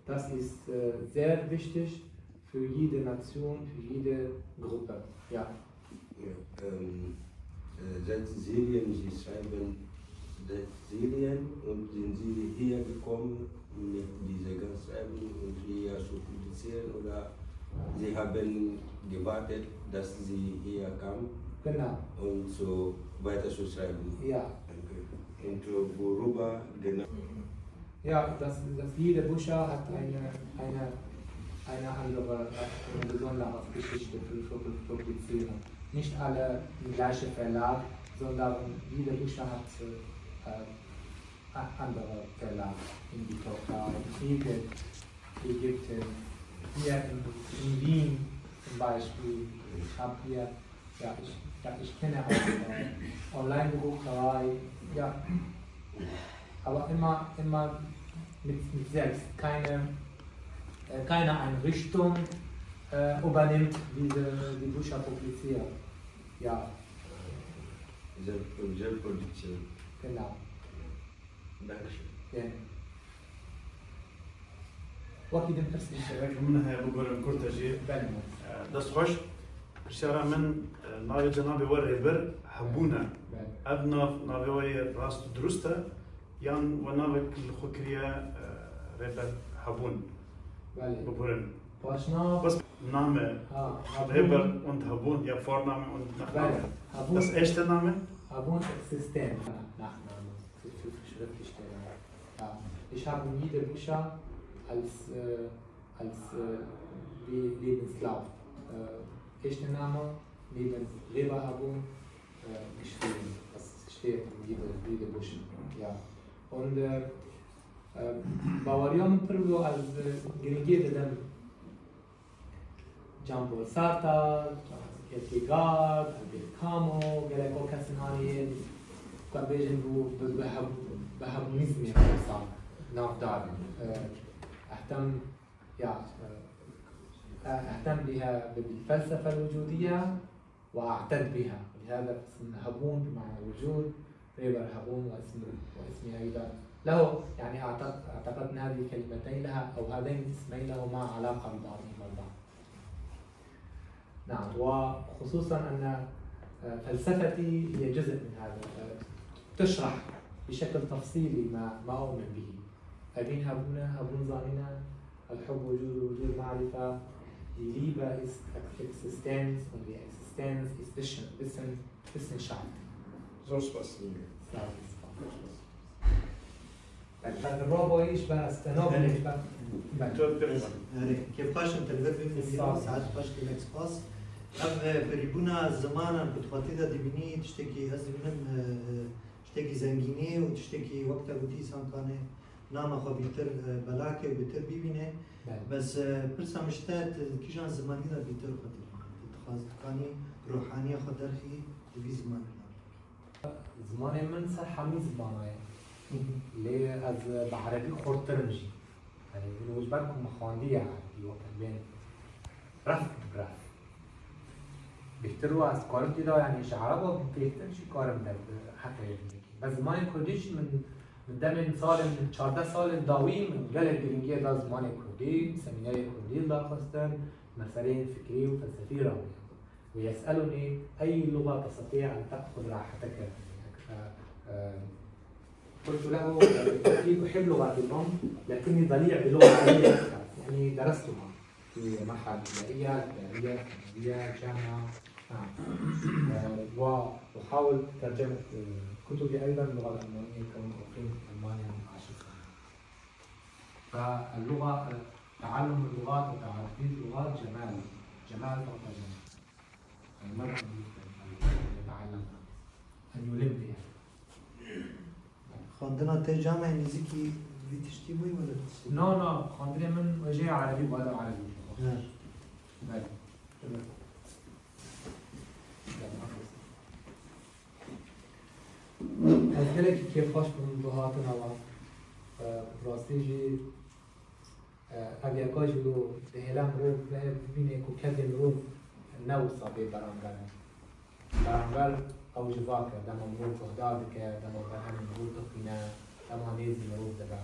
Das ist äh, sehr wichtig für jede Nation, für jede Gruppe. Ja. Ja, ähm, äh, seit Syrien, Sie schreiben seit Syrien und sind Sie hier gekommen mit dieser ganzen Arbeit und hier zu publizieren oder Sie haben gewartet, dass Sie hier kamen Genau. und so weiter zu schreiben? Ja. Danke. Und äh, worüber genau? Ja, das, das jede Bücher hat eine, eine, eine andere, eine besondere Geschichte für, für Publizierung. Nicht alle im gleichen Verlag, sondern jede Bücher hat äh, andere Verlag in die Türkei, in Ägypten, hier in, in Wien zum Beispiel. Ich habe hier Ja, ich, ja, ich kenne auch äh, Online-Druckerei, ja. Aber immer, immer mit, mit selbst. Keine, äh, keine Einrichtung äh, übernimmt diese, die Bücher publizieren. Ja. Selbst, Selbstproduktion. Genau. Dankeschön. Wekî din pirsî. Pirsgirêk min heye, bigorin kurte jî. Belê. E, dest xweş. Pirsiyara min, e, navê cenabê we Rêber Hebûn e. Belê. Ev nav, navê we yê rast û dirust e? Yan we navek li xwe kiriye, e, Rêber Hebûn. Belê. Biburin. Paşna. Bes name. Ha, Hebûn. Rêber und Hebûn ya Vorname und Nachname. Belê. Hebûn. Das echte Name? Hebûn System. Nachname. Für, für, für Schriftsteller. Ja. Ich habe nie der Bücher als, äh, als äh, Le-, Lebenslauf. Äh, echte Name neben Rêber Hebûn äh, geschrieben. Das steht in jeder, jeder Bücher. Ja. Und äh, äh, baweriya min pir bû ez äh, girîngiyê didim Jean-Paul Sartre, Kierkegaard, Albert Camus, gelek o kesin haniyên ku em bêjin bû bi, bi, heb, bi hebûnîzmê wisa navdar in. Ehtem ya, ehtem biha bi, bil felsefe el wucudiye. وأعتد بها. لهذا اسم هبون بمعنى وجود، ريبر هبون واسم، واسمي أيضا له، يعني أعتق-، أعتقد أن هذه الكلمتين لها، أو هذين الاسمين لهما علاقة ببعضهما البعض. نعم، وخصوصا أن فلسفتي هي جزء من هذا، تشرح بشكل تفصيلي ما، ما أؤمن به. Evîn hebûn e, hebûn zanîn e, الحب وجود، الوجود معرفة، die Liebe ist Existenz und die Existenz ist Wissen, Wissen, Wissenschaft. Zor spas. Sağ olun. Belê, robo îş ben steno Belê. Ben. Doktor Pêrvan. Erê, kêfxweş im te li vir bibînim, Sağ ol. Saet xweş, gelek spas. Ev, e, birîbûna zimanan ku tu xwetî de dibînî, tiştekî ez dibînim, e, e, tiştekî zengînî û tiştekî wek te gotî, însan kanê nama xwe bîtir, e, belake û bîtir bibîne. Belê. Bes, e, pirsa min ji te, tu kîjan zimanî de bîtir xwe dibînî? Tu dixwaz, dikanî ruhaniya xwe derxî di vî zimanî de? Zimanê min ser hemî zimana ye. Lê ez bi erebî xurttir im jî. Yanî, hûn ji ber ku min xwandiye erebî, wek em bên ref bi ref. Bêhtir wa ez karim tê de, yanî ji ereba bêhtir jî karim de heqê bikî. Bes zimanê kurdî jî min, min demên salên, çardeh salên dawî min gelek girîngiyê da zimanê kurdî, semînerê kurdî li dar xistin, meseleyên fikrî û felsefî re. ويسألني أي لغة تستطيع أن تأخذ راحتك؟ قلت له: أكيد أحب لغة الأم، لكني ضليع باللغة العربية أكثر، يعني درستها في معهد ابتدائية، إعدادية، ثانوية، جامعة. نعم. وأحاول ترجمة كتبي أيضا باللغة الألمانية، كوني أقيم في ألمانيا من عشر سنوات. فاللغة، تعلم اللغات وتعزيز اللغات جمال، جمال فوق جمال. المرء يتعلم أن يلم يعني. Xwendina te camê nêzîkî vî tiştî bûyî wele tiştî? No, no, xwendinê min wêjeyê erebî, wada erebî. He. Belê. Ez gelekî kêfxweş bûm bi hatina we. Bi rastî jî, ev yeka jî dihêle mirov bibîne ku kedê mirov ne wisa bê beramber e. Beramber ew ji vak e, dema mirov guhdar dike, dema berhemê mirov dixwîne, dema nêzî mirov dibe.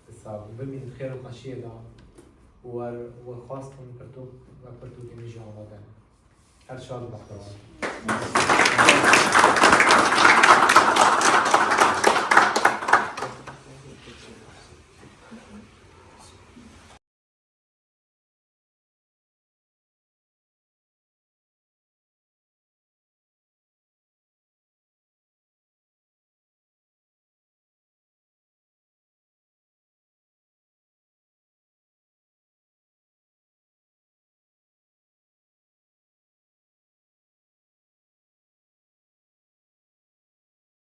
Disa hûn bimînin xêr û xweşiyê de û wer, wer xwest hûn pirtûk, wek pirtûkê min jî amade ne. Her şad û bextewar.